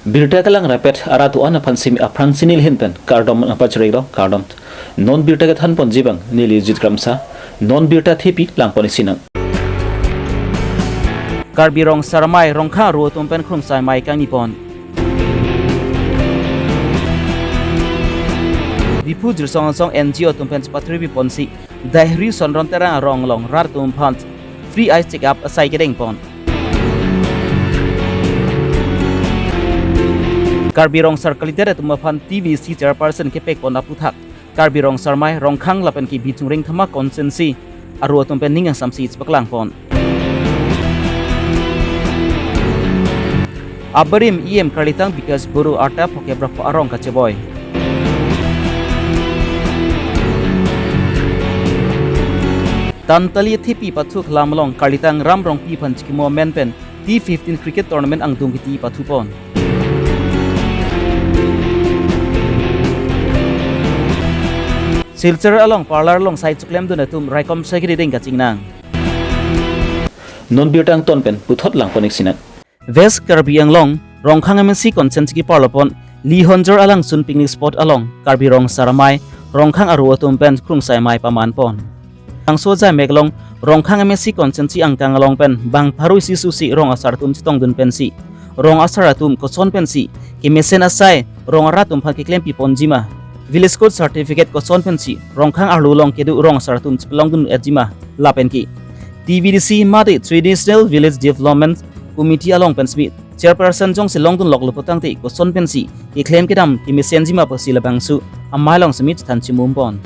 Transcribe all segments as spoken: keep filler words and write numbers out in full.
Birta kelang rapet arat do-an aphan simi aphrang si neli ahin pen kardom nangpachirilo, kardom. Non birta kethan ponji abang neli Jit Kramsa, non birta thepi lang pon isi nang. Karbi Rong Asar Amei Rongkhang Aru atum pen Krungsai Amei kangni pon. Diphu Jirsong Asong N G O atum pen chepatri pi ponsi Daihri Sonron Terang arong along rat atum aphan free eye check up asai kedeng pon. Karbi Rong Asar kalidet atum aphan T V C chairperson kepek pon aputhak Karbi Rong Asar Amei Rongkhang lapen ke Bithung Rengthama constituency aru atum pen ning asamsi chepaklang pon. Abarim E M karlitang Bikash Boro arta phokep ra pho arong kacheboi. Tantali thepi pathuk lam along karlitang Ram Rongpi aphan chikimo amen pen T fifteen cricket tournament angdung kiti pathu pon. Silchar along parlor along sai chiklemdun atum raikom sai kedeng kachingnang. Non birta angton pen puthot lang pon isi nang. West Karbi Anglong, Rongkhang M A C constituency keparlo pon Lihonjor alangsun picnic spot along Karbi Rong Asar Amei Rongkhang Aru atum pen Krungsai Amei paman pon. Bangso ajai mek along Rongkhang M A C constituency angkang along pen bang pharo isi susi rong asar atum chetongdun pensi rong asar atum koson pensi kemesen asai rong arat atum aphan keklempi ponji ma, village code certificate koson pensi Rongkhang arlo along kedo rong asar atum chepalongdun etji ma lapen ke T V D C mate Traditional Village Development Committee along pen simi chairperson jongsi longdun loklo putangte koson pensi keklem kedam kemesenji ma pusi labangso amei along simi chethan chimum pon.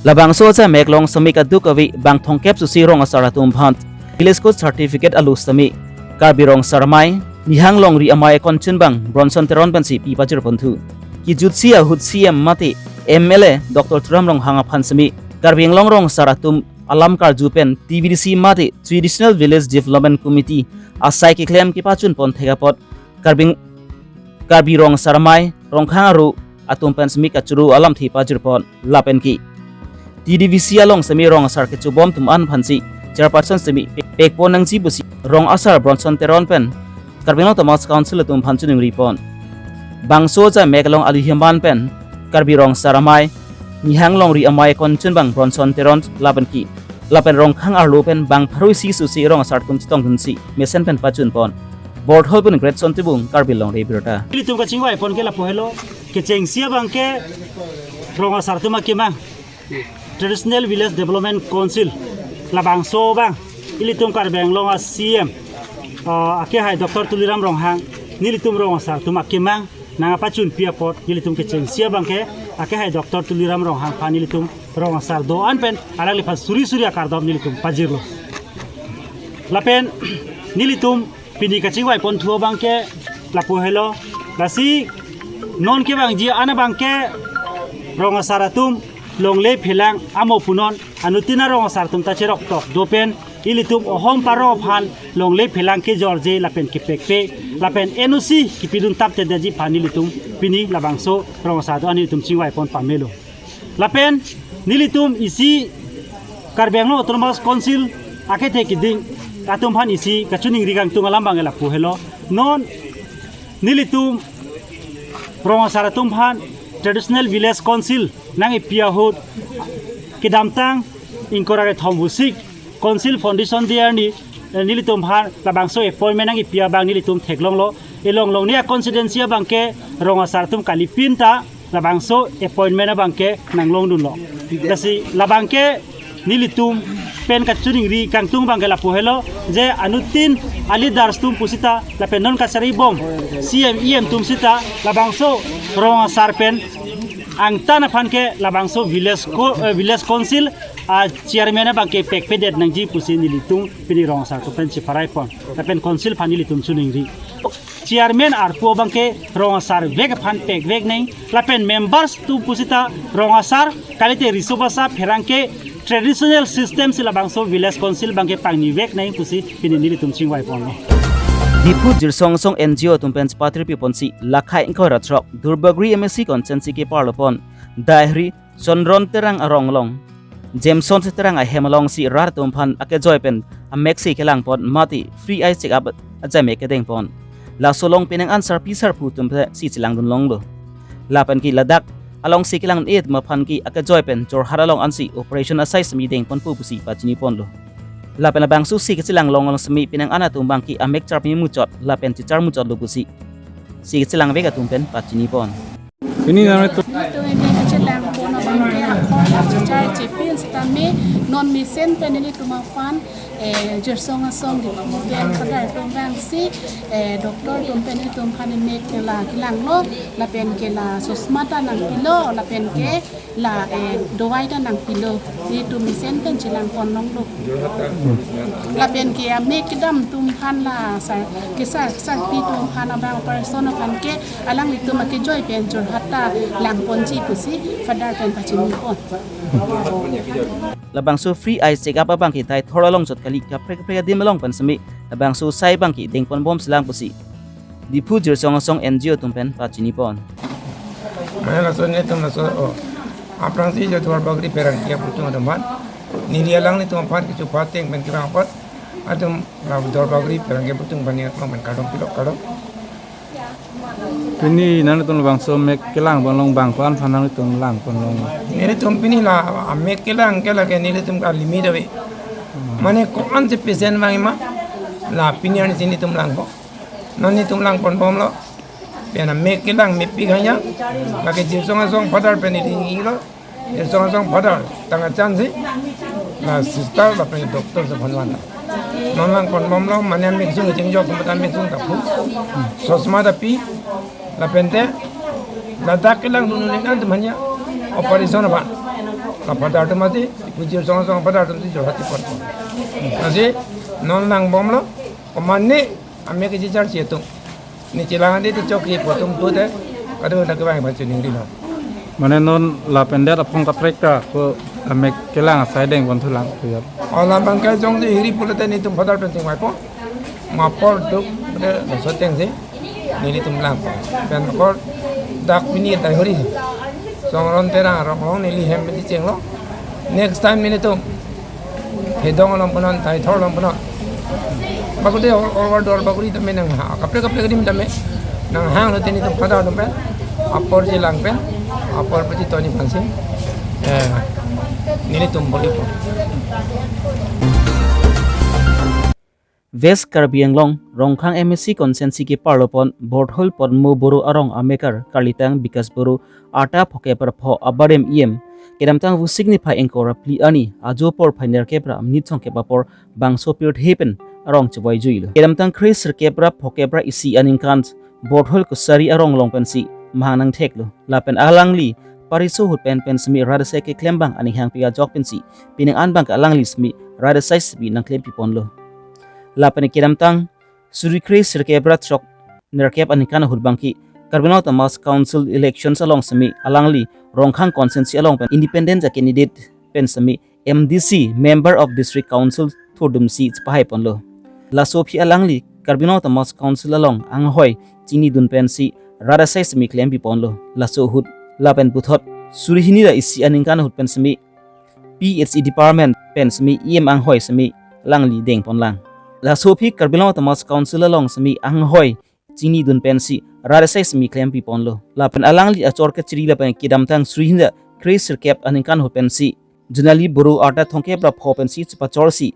Labangso ajai mek along simi kadokave bang thomkep susi rong asar atum aphan village code certificate alo simi Karbi Rong Asar Amei Nihang Longri Amei akonchun abang Bronson Teron pensi pi pajir ponthu. Kijutsi ahut C M mate M L A Doctor Tuliram Ronghang aphan simi Karbi Anglong rong asar atum alam karju pen T V D C mate Traditional Village Development Committee asai keklem kepachun pon thek apot Karbi, Karbi Rong Asar Amei Rongkhang Aru atum pen simi kachuru alamthe pajir pon lapen ke T D V C along simi rong asar kechobom atum an aphansi chairperson simi pek pon nangji pusi rong asar Bronson Teron pen Karbi Anglong Autonomous Council atum aphan choningri pon. Bangso ajai mek along alu heman pen Karbi Rong Asar Amei Nihang Longri Amei akonchun abang Bronson Teron lapen ke lapen Rongkhang arlo pen bang pharo isi susi rong asar atum chetongdunsi mesen pen pachun pon. Borthol pen Great Sontibung, Karbi Longri Abirta. Ilitum kachingvai pon ke lapu helo, kechengsi abang ke rong asar atum akemang Traditional Village Development Council labangso abang ilitum Karbi Anglong a C M, ah, akehai Doctor Tuliram Ronghang nelitum rong asar atum akemang nangpachunpi apot nelitum kechengsi abang ke akehai Doctor Tuliram Ronghang aphan nelitum rong asar do-an pen alangliphan suri suri akardom nelitum pajirlo. Lapen nelitum pini kachingvai ponthu abang ke lapu helo, lasi non kevangji an abang ke rong asar atum longle phelang amo punon anuttin arong asar atum ta cherok tok do pen ilitum ohom paro aphan longle phelang kejorje lapen kepekpe lapen N O C kepidun tap tedetji aphan nelitum pini labangso rong asar do-an nelitum chingvai pon pamelo. Lapen nelitum isi Karbi Anglong Autonomous Council akethe keding atum aphan isi kachoningri kangtung alam abang ke lapu helo. Non nelitum rong asar atum aphan Traditional Village Council nangkepi ahut kedamtang ingkoi ra kethom pu sik Council Foundation Day arni, eh, nelitum aphan labangso appointment nangkepi abang nelitum theklonglo. Elong longni a constituency abang ke rong asar atum kalipin ta labangso appointment abang ke nanglongdunlo. Lasi labang ke nelitum pen kachoningri kangtung abang ke lapu helo, je anuttin a leaders atum pusita lapen non kachari bom C M E M atum sita labangso rong asar pen angtan aphan ke labangso village co-, eh, village council a chairman abang ke pekpedet nangji pusi nelitum pini rong asar atum pen chipharai pon lapen council aphan nelitum choningri. Chairman arpu abang ke rong asar vek aphan pekvek nang lapen members atum pusita rong asar kalite riso basa pherangke traditional system si labangso village council abang ke pangni vek nang pusi pini nelitum chingvai ponlo. Diphu Jirsong Asong N G O atum pen chepatri pi ponsi lakhai ingkoi ra throk Duarbagori M A C constituency keparlo pon Daihri Sonron Terang arong along Jameson Terang ahem alongsi rat atum aphan akejoi pen ameksi kelang pon mate free eye check up ajai mek kedeng pon. Laso along penang an sarpi sarpo atum pensi chelangdun longlo. Lapen ke ladak alongsi kelang-e atum aphan ke akejoi pen Jorhat along ansi operation asai semi dengponpo pusi pachiniponlo. Lapen labangso si kechelang long along semi penang an atum abang ke amek charpi muchot lapen chechar muchotlo pusi si kechelangvek atum pen pachinipon. Pini nanglitum Nelitum ini kechelangpon abang ke akhor chechar chepin setame non mesen pen nelitum aphan, eh, Jirsong Asong Diphu pen Father atum abangsi, eh, doctor atum pen nelitum aphan mek la kelanglo, lapen ke la chosma ta nangpilo, lapen ke la, eh, dawai ta nangpilo, nelitum mesen pen chelangpon longlo. Lapen ke amek kedam atum aphan la sar, kesar, sarpi atum aphan abang operation aphan ke alanglitum akejoi pen Jorhat ta langponji pusi Father pen pachinipon. Labangso free eye check up abang ke Deithor along chot kali, kaprek kaprek adim along pen semi labangso asai abang ke dengponbom selang pusi Diphu Jirsong Asong N G O atum pen pachinipon. Mane laso nelitum laso, oh, aphrangsi jo Duarbagori pherangke aputung atum aphan, neli alanglitum aphan kecho pateng pen kevang apot atum la Duarbagori pherangke aputung aphan neli aklong pen kardom pilo, kardom. Pini nanglitum labangso mek kelangpon long bang ko-an aphan nanglitum langpon long? Nelitum pini la amek kelang ke lake nelitum ka limit ave. Mane ko-an si patient vangji ma, la pini arni si nelitum langpo. Non nelitum langponbomlo. Pen amek kelang mepik hanya. Lake Jirsong Asong Father pen neli ningilo. Jirsong Asong Father tangka chansi la sister lapen doctor si aphan van. Non langponbomlo, mane amek sung chengjok atum ta amek sung ta pu. Chosma ta pi. Lapen te ladak kelangdun neli an atum hanya operation aphan. La Father atum mati, Diphu Jirsong Asong Father atum si Jorhat si pon. Lasi non langbomlo, komane amek kechechar si atum. Ne chelang adi te chokri po atum pute, kadokave kevang pachiningri lo. Mane non lapen det aphong kaprek ta ko amek kelang asai dengpon thulang ko ya. O labang ke jongsi hiri pulote nelitum Father pen chingvaipo. Ma apor duk de laso atengsi nelitum langpo. Pen akor dak pini dai hori. Songron Terang arong along neli hem pini chenglo. Next time nelitum Hedong along punon, Deithor along punon. Bakute all, all over Duarbagori tame nang ha, kaprek kaprek adim tame nanghanglote nelitum Father atum pen, apor chelang pen, apor pachetoni aphansi, eh, nelitum bolipo. West Karbi Anglong, Rongkhang M A C constituency keparlopon Borthol Podmo Boro arong amekar karlitang Bikash Boro arta phokep ra pho abarim E M, kedamtang Vosik niphai ingkoi ra phli arni ajo porphai nerkep ra minit songkep apor bangso pirthe pen arong chevoi juilo. Kedamtang kre sirkep ra phokep ra isi aningkan Borthol Kosari arong along pensi mahang nangtheklo. Lapen alangli pariso ahut pen pen semi rat asai keklem abang aning hangpi ajok pensi penang an abang ke alangli semi rat asai semi nangklempiponlo. Lapen kedamtang suri kre sirkep ra throk nerkep aningkan ahut abang ke Karbi Anglong Autonomous Council elections along semi alangli Rongkhang constituency along pen independent a candidate pen semi M D C, Member of District Council, thurdumsi chepahaiponlo. Laso aphi alangli Karbi Anglong Autonomous Council along anghoi chinidun pensi rat asai semi klempiponlo. Laso ahut lapen puthot suri hini ra isi aningkan ahut pen semi P H E department pen semi E M anghoi semi alangli dengponlang. Laso aphi Karbi Anglong Autonomous Council along semi anghoi chinidun pensi rat asai semi klempiponlo. Lapen alangli achor kachiri lapen kedamtang suri hini ra kre sirkep aningkan ahut pensi Junali Boro arta thomkep ra pho pensi chepachorsi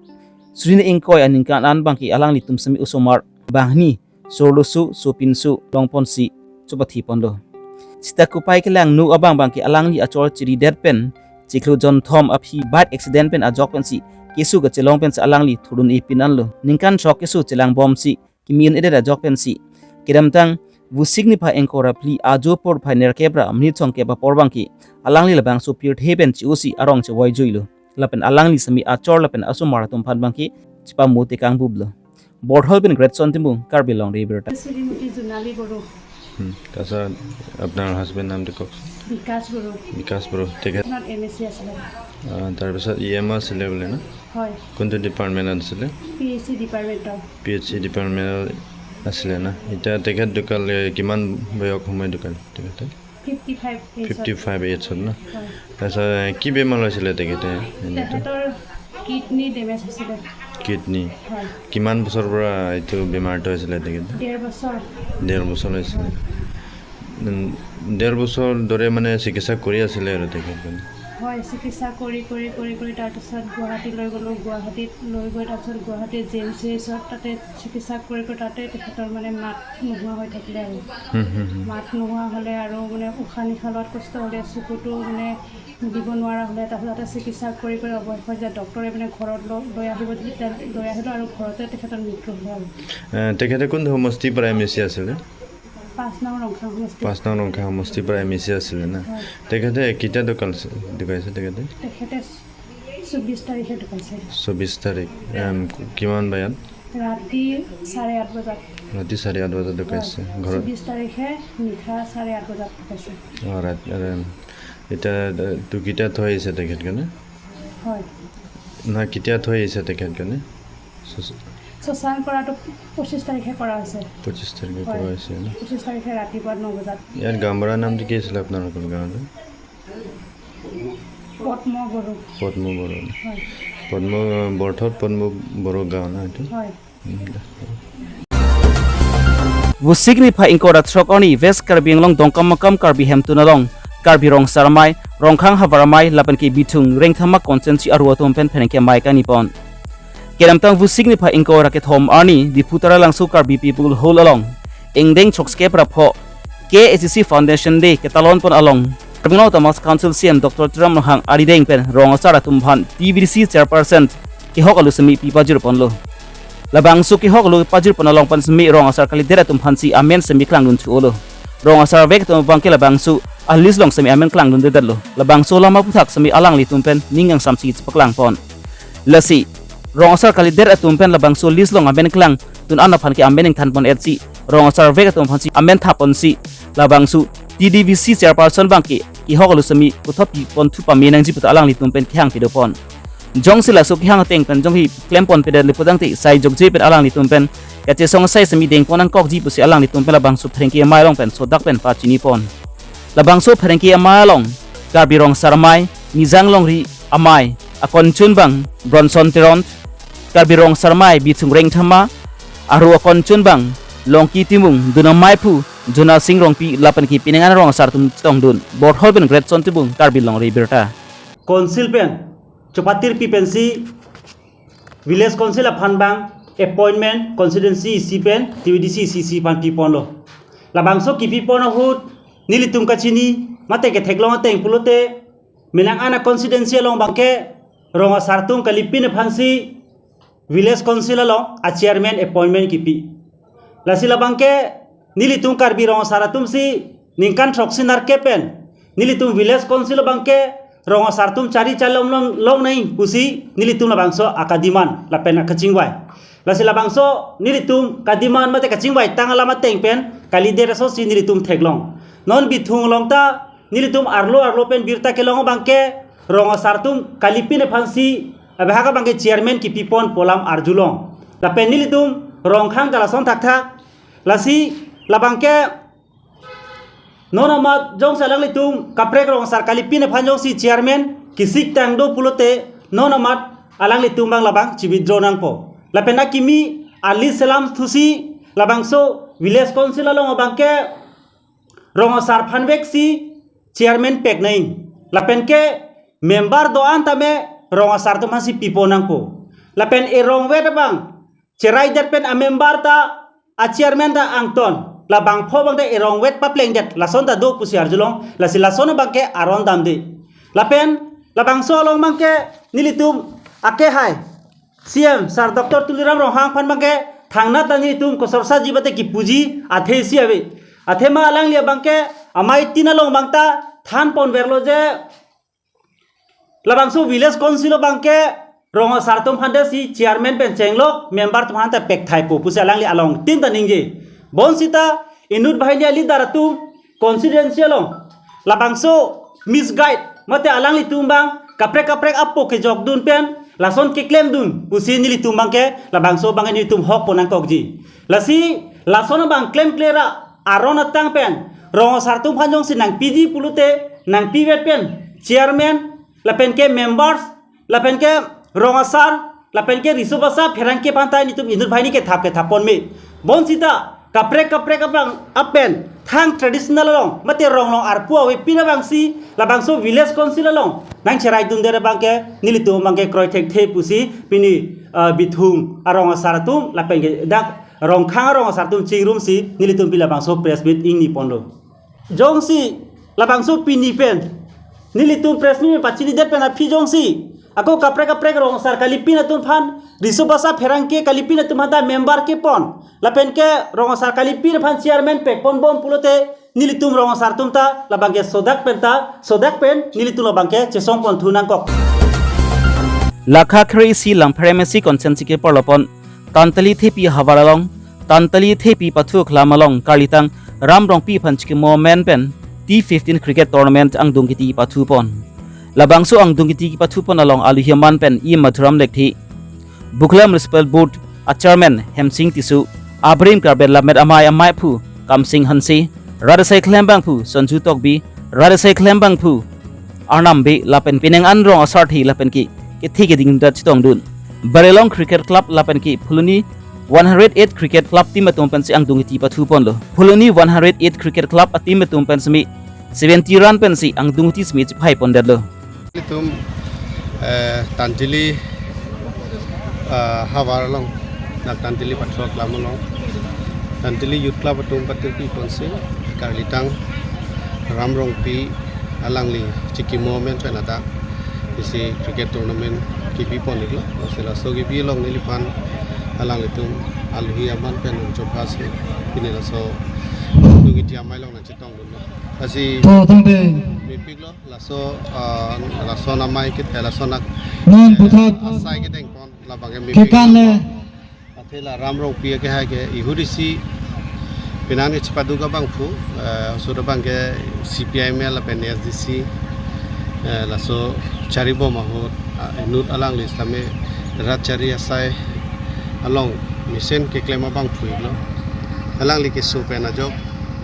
suri hini ingkoi aningkan an abang ke alanglitum semi osomar banghini sorloso sopinso longponsi chepathiponlo. Sita kopai kelangno abang abang ke alangli achor chiridet pen chiklo jonthom aphi bike accident pen ajok pensi keso kachelong pensi alangli thurdun-e pin anlo. Ningkan throk keso chelangbomsi kimi un-edet ajok pensi kedamtang Vosik niphai ingkoi ra phli ajo porphai nerkep ra minit songkep apor abang ke alangli labangso pirthe pen che-osi arong chevoi juilo. Lapen alangli semi achor lapen asomar atum aphan abang ke chepamo tekang bublo. Borthol pen Greatson Timung, Karbi Anglong Reporter. Shrimati জোনালী বড়ো। হুম, তাৰপিছত আপোনাৰ হাজবেণ্ড নামটো কওক। বিকাশ বড়ো। বিকাশ বড়ো, তেখেত? আপোনাৰ M A চি আছিলে। আহ, তাৰপিছত ই এম আছিলে বোলে ন? হয়। কোনটো ডিপাৰ্টমেণ্টত আছিলে? পি এইচ চি ডিপাৰ্টমেণ্টৰ। পি এইচ চি ডিপাৰ্টমেণ্টত আছিলে ন? এতিয়া তেখেত ঢুকালে, কিমান বয়স সময় ঢুকালে তেখেতে? ফিফটি ফাইভ এইজত। ফিফটি ফাইভ এইজত ন? হয়। তাৰপিছত, এ, কি বেমাৰ হৈছিলে তেখেতে? এনেতো তেখেতৰ কিডনী ডেমেজ হৈছিলে। কিডনি। হয়। কিমান বছৰৰ পৰা এইটো বেমাৰটো হৈছিলে তেখেত? ডেৰ বছৰ। ডেৰ বছৰ হৈছিলে। উম, ডেৰ বছৰ ধৰি মানে চিকিৎসা কৰি আছিলে আৰু তেখেত মানে? হয়, চিকিৎসা কৰি, কৰি, কৰি, কৰি তাৰপিছত গুৱাহাটী লৈ গ'লোঁ। গুৱাহাটীত লৈ গৈ তাৰপিছত গুৱাহাটীৰ জি এম চি এইচত তাতে চিকিৎসা কৰি, কৰি তাতে তেখেতৰ মানে মাত নোহোৱা হৈ থাকিলে আৰু। হুম, হুম, হুম। মাত নোহোৱা হ'লে আৰু মানে উশাহ নিশাহ লোৱাত কষ্ট হ'লে, চকুতো মানে দিব নোৱাৰা হ'লে, তাৰপিছত তাতে চিকিৎসা কৰি, কৰি অৱশেষত যে ডক্টৰে মানে ঘৰত ল-, লৈ আহিব, তেতিয়া লৈ আহিলোঁ আৰু ঘৰতে তেখেতৰ মৃত্যু হ'ল আৰু। এ, তেখেতে কোন সমষ্টিৰ পৰা এম এ চি আছিলে? পাঁচ নং ৰংখাং সমষ্টি। পাঁচ নং ৰংখাং সমষ্টিৰ পৰা এম এ চি আছিলে না? হয়। তেখেতে কেতিয়া ঢুকাইছে, ঢুকাইছে তেখেতে? তেখেতে চৌবিশ তাৰিখে ঢুকাইছে। চৌবিশ তাৰিখ। এম, কিমান বজাত? ৰাতি চাৰে আঠ বজাত। ৰাতি চাৰে আঠ বজাত ঢুকাইছে। হয়। ঘৰত? চৌবিশ তাৰিখে নিশা চাৰে আঠ বজাত ঢুকাইছে। অ, ৰাতি, আৰে, এতিয়া, এ, তো কেতিয়া থৈ আহিছে তেখেতখনে? হয়। না, কেতিয়া থৈ আহিছে তেখেতখনে? শ্মশা-, শ্মশান কৰাটো পঁচিশ তাৰিখে কৰা হৈছে। পঁচিশ তাৰিখে হয়। কৰা হৈছে ন? পঁচিশ তাৰিখে ৰাতিপুৱা ন বজাত। ইয়াৰ গাঁওবুঢ়াৰ নামটো কি আছিলে আপোনালোকৰ গাঁৱৰ? পদ্ম বড়ো। পদ্ম বড়ো। হয়। পদ্ম, বৰথত পদ্ম বড়ো গাঁও ন এইটো? হয়। উম, দে। Vosik niphai ingkoi ra throk arni West Karbi Anglong Dongkamukam Karbi Hemtun along Karbi Rong Asar Amei, Rongkhang Havar Amei lapen ke Bithung Rengthama constituency aru atum pen pherangke amei kangni pon. Kedamtang Vosik niphai ingkoi ra kethom arni Diphu Taralangso Karbi People Hall along ingdeng throksi kep ra pho K A C C Foundation Day ketalon pon along Karbi Anglong Autonomous Council C E M Doctor Tuliram Ronghang arideng pen rong asar atum aphan T V D C Chairperson kehok alu semi pi pajir ponlo. Labangso kehok alu pajir pon along pen semi rong asar kalidet atum aphansi amen semi klangdun thulo. Rong asar vek atum abangke labangso a-list along semi amen klangdundedetlo. Labangso alam aphuthak semi alanglitum pen ning kangsamsi chepaklang pon. Lasi rong asar kalidet atum pen labangso list along amen klangdun an aphan ke amen ingthan pon-etsi, rong asar vek atum aphansi amen thap ponsi, labangso T D V C Chairperson abangke kehok alu semi puthot pi pon thu pame nangji puta alanglitum pen kehang pido pon. Jongsi laso kehang ateng pen jongsi klem ponpedet le putangte sai jokje pen alanglitum pen kachesong sai semi deng pon nangkokji pusi alanglitum pen labangso pherangke amei along pen sodak pen pachini pon. Labangso pherangke amei along Karbi Rong Asar Amei, Mijang Longri Amei, akonchun abang Bronson Teron, Karbi Rong Asar Amei Bithung Rengthama, aru akonchun abang Longki Timung, dun amei aphu Jona Sing Rongpi lapen ke pining an rong asar atum chetongdun, Borthol pen Greatson Timung, Karbi Longri Abirta. Council pen chopatir pi pensi Village Council aphan abang appointment constituency isi pen T V D C isi isi aphan pi ponlo. Labangso kipi pon ahut nelitum kachini mate ketheklong ateng pulote, menang an a-constituency along abangke rong asar atum kalipin aphansi Village Council along a-chairman appointment kipi. Lasi labangke nelitum Karbi rong asar atumsi ningkan throksi nerkep pen nelitum Village Council abangke rong asar atum chari chalom long, long nai pusi nelitum labangso akadiman lapen akachingvai. Lasi labangso nelitum kadiman mate kachingvai tang alam ateng pen kalidet asonsi nelitum theklong. Non Bithung along ta nelitum arlo arlo pen birta kelong abangke rong asar atum kalipin aphansi abahak abangke chairman kipi pon pu alam arjulong. Lapen nelitum Rongkhang ta lason thakthak. Lasi labangke non amat jongsi alanglitum kaprek rong asar kalipin aphan jongsi chairman kisik tang do pulote non amat alanglitum abang labang chi-withdraw nangpo. Lapen akimi a-list selam thusi labangso Village Council along abangke rong asar aphan veksi chairman pek nai. Lapen ke member do-an tame rong asar atum aphansi pi pon nangpo. Lapen erongvet abang cheraidet pen a-member ta a-chairman ta angton. Labangpho abangke erongvet paplengdet lason ta do pusi arjulong. Lasi lason abangke aron damde. Lapen labangso along abangke nelitum akehai C E M Sir Doctor Tuliram Ronghang aphan abangke thangnat ta nelitum kosorsaji mate kipuji athe isi ave. Athema alangli abangke amei tin along abang ta than ponverlo je labangso Village Council abangke rong asar atum aphan desi chairman pen chenglok, member atum aphan ta pekthaipo pusi alangli along tin ta ningje. Bonsita inut banghini a-leader atum constituency along labangso misguide mate alanglitum abang kaprek kaprek apo kejokdun pen lason keklemdun pusi nelitum abangke labangso abangke nelitum hok pon nangkokji. Lasi lason abang klemkle ra aron atang pen rong asar atum aphan jongsi nangpiji pulote nangpivet pen chairman lapen ke members lapen ke rong asar lapen ke riso basa pherangke aphan ta nelitum inut banghini kethap kethap ponme. Bonsita kaprek kaprek abang apen thang traditional along mate ronglong arpu avepin abangsi labangso village council along nangcheraidunde abang ke nelitum abang ke kroi thekthe pusi pini, ah, Bithung arong asar atum lapen ke dak Rongkhang arong asar atum chingrumsi nelitum pini labangso press meet ingni ponlo. Jongsi labangso pini pen nelitum press meet pachinidet pen aphi jongsi ako kaprek kaprek rong asar kalipin atum aphan, riso basa pherangke kalipin atum aphan ta member kepon, lapen ke rong asar kalipin aphan chairman pekponbom pulote nelitum rong asar atum ta labang ke sodak pen ta, sodak pen nelitum labang ke chesongponthu nangkok. Lakha kre-isi Langpher M A C constituency keparlopon Tantali Thepi havar along, Tantali Thepi pathu aklam along karlitang Ram Rongpi aphan chikimo amen pen T fifteen cricket tournament angdung kiti pathupon. Labangso angdung kiti pathupon along aluhi aman pen E Madhuram Lekthe, Bokhla Municipal Board a Chairman Hemsing Tisso, Abrim Karbet Lammet Amei amaiphu Kamsing Hanse, Rat Asai Klembangphu Sonju Tokbi, Rat Asai Klembangphu Arnam Bey lapen penang an rong asarthe lapen ke kethe keding ta chetongdun. Barelong Cricket Club lapen ke Phuloni one hundred eight Cricket Club team atum pensi angdung kiti pathuponlo. Phuloni one hundred eight Cricket Club a team atum pen semi seventy run pensi angdung kiti semi chephaipondetlo. Itum, eh, Tantali, ah, havar along, dak Tantali pathu aklam along, Tantali Youth Club atum patirpiponsi karlitang Ram Rongpi alangli chikimo amen pen adak isi cricket tournament kibipon iklo. Lasi laso kibi along neliphan alanglitum aluhi aman pen unchopha si pini laso angdung kiti amei along nangchetongdunlo. Lasi To tangte mepiklo laso, ah, laso namai kit, eh, laso nak, Non eh, puthot asai kedengpon labang ke mepik kekan le. Athe la Ram Rongpi ke hai ke ihurisi penang ke chepadu abangphu, eh, sura abang ke C P I M L lapen S D C, eh, laso charibom ahut, ah, inut alangli sitame rat chari asai along mesen keklem abangphu iklo. Alangli keso pen ajok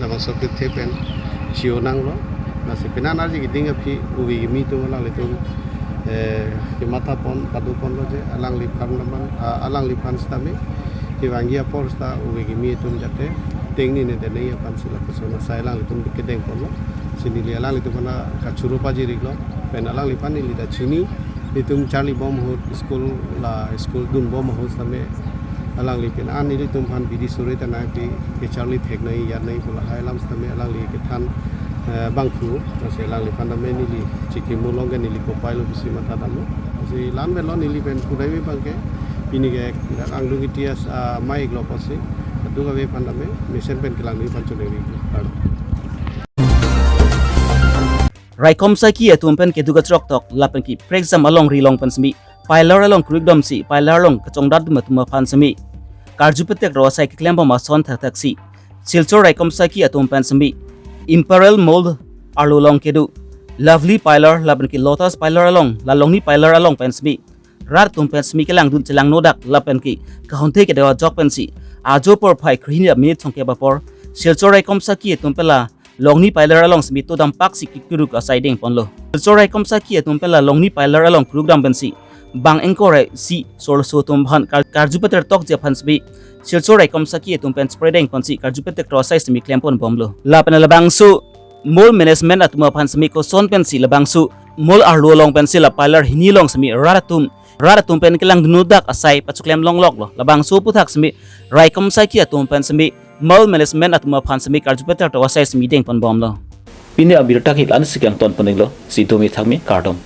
labangso pirthe pen chio nanglo. Lasi penang arje keding aphi ove kimi atum alanglitum, eh, kemathapon paduponlo je alangliphan naman, ah, alangliphan sitame kevangji apor sita ove kimi atum jate tengne ne dene aphan si lapuson asai alanglitum kedengponlo. Si neli alanglitum aphan kachoro pajiriklo. Pen alangliphan neli ta chini, itum charlibom ahut school la school dunbom ahut sitame alangli pen an nelitum aphan bidi sore ta nangpi kecharli theknei yarnei pu lahai alam sitame alangli kethan, eh, abangphu, lasi alangliphan tame neli chikimo along ke neli kopai lo pusi matha damlo. Lasi la-an pen lo neli pen pudai me abang ke pini ke angdung kiti as, ah, amei iklo pusi kadokave aphan tame mesen pen kelang neli aphan choneri. Raikom saki atum pen keduk kachroktok lapen ke prekjam alongri along pen semi pilar along krikdom si pilar along kachongdat atum aphan semi karju petekthe asai keklembom ason thakthak si Silchar Raikom saki atum pen semi Imperial Mall arlo along kedo Lovely Pilar lapen ke Lotus Pilar along la Longni Pilar along pen semi rat atum pen semi kelangdun chelangnodak lapen ke kahonte kedo ajok pensi ajo porphai krehini a-minute songkep apor Silchar Raikom saki atum pen la Longni Pilar along semi to dampak si kikuruk asai dengponlo. Silchar Raikom saki atum pen la Longni Pilar along krikdam pensi bang ingkoi ra isi sorloso atum aphan kar-, karju petertokji aphan semi Silchar Raikom saki atum pen spreading pensi karju petekthe asai semi klemponbomlo. Lapen labangso mall management atum aphan semi koson pensi labangso mall arlo along pensi la pilar hini along semi rat atum rat atum pen kelangdunnodak asai pachoklem longloklo. Labangso aphuthak semi Raikom saki atum pen semi mall management atum aphan semi karju peterthe asai semi dengponbomlo. Pini abirta ke la-an si kangton poninglo, si domi thakmi kardom.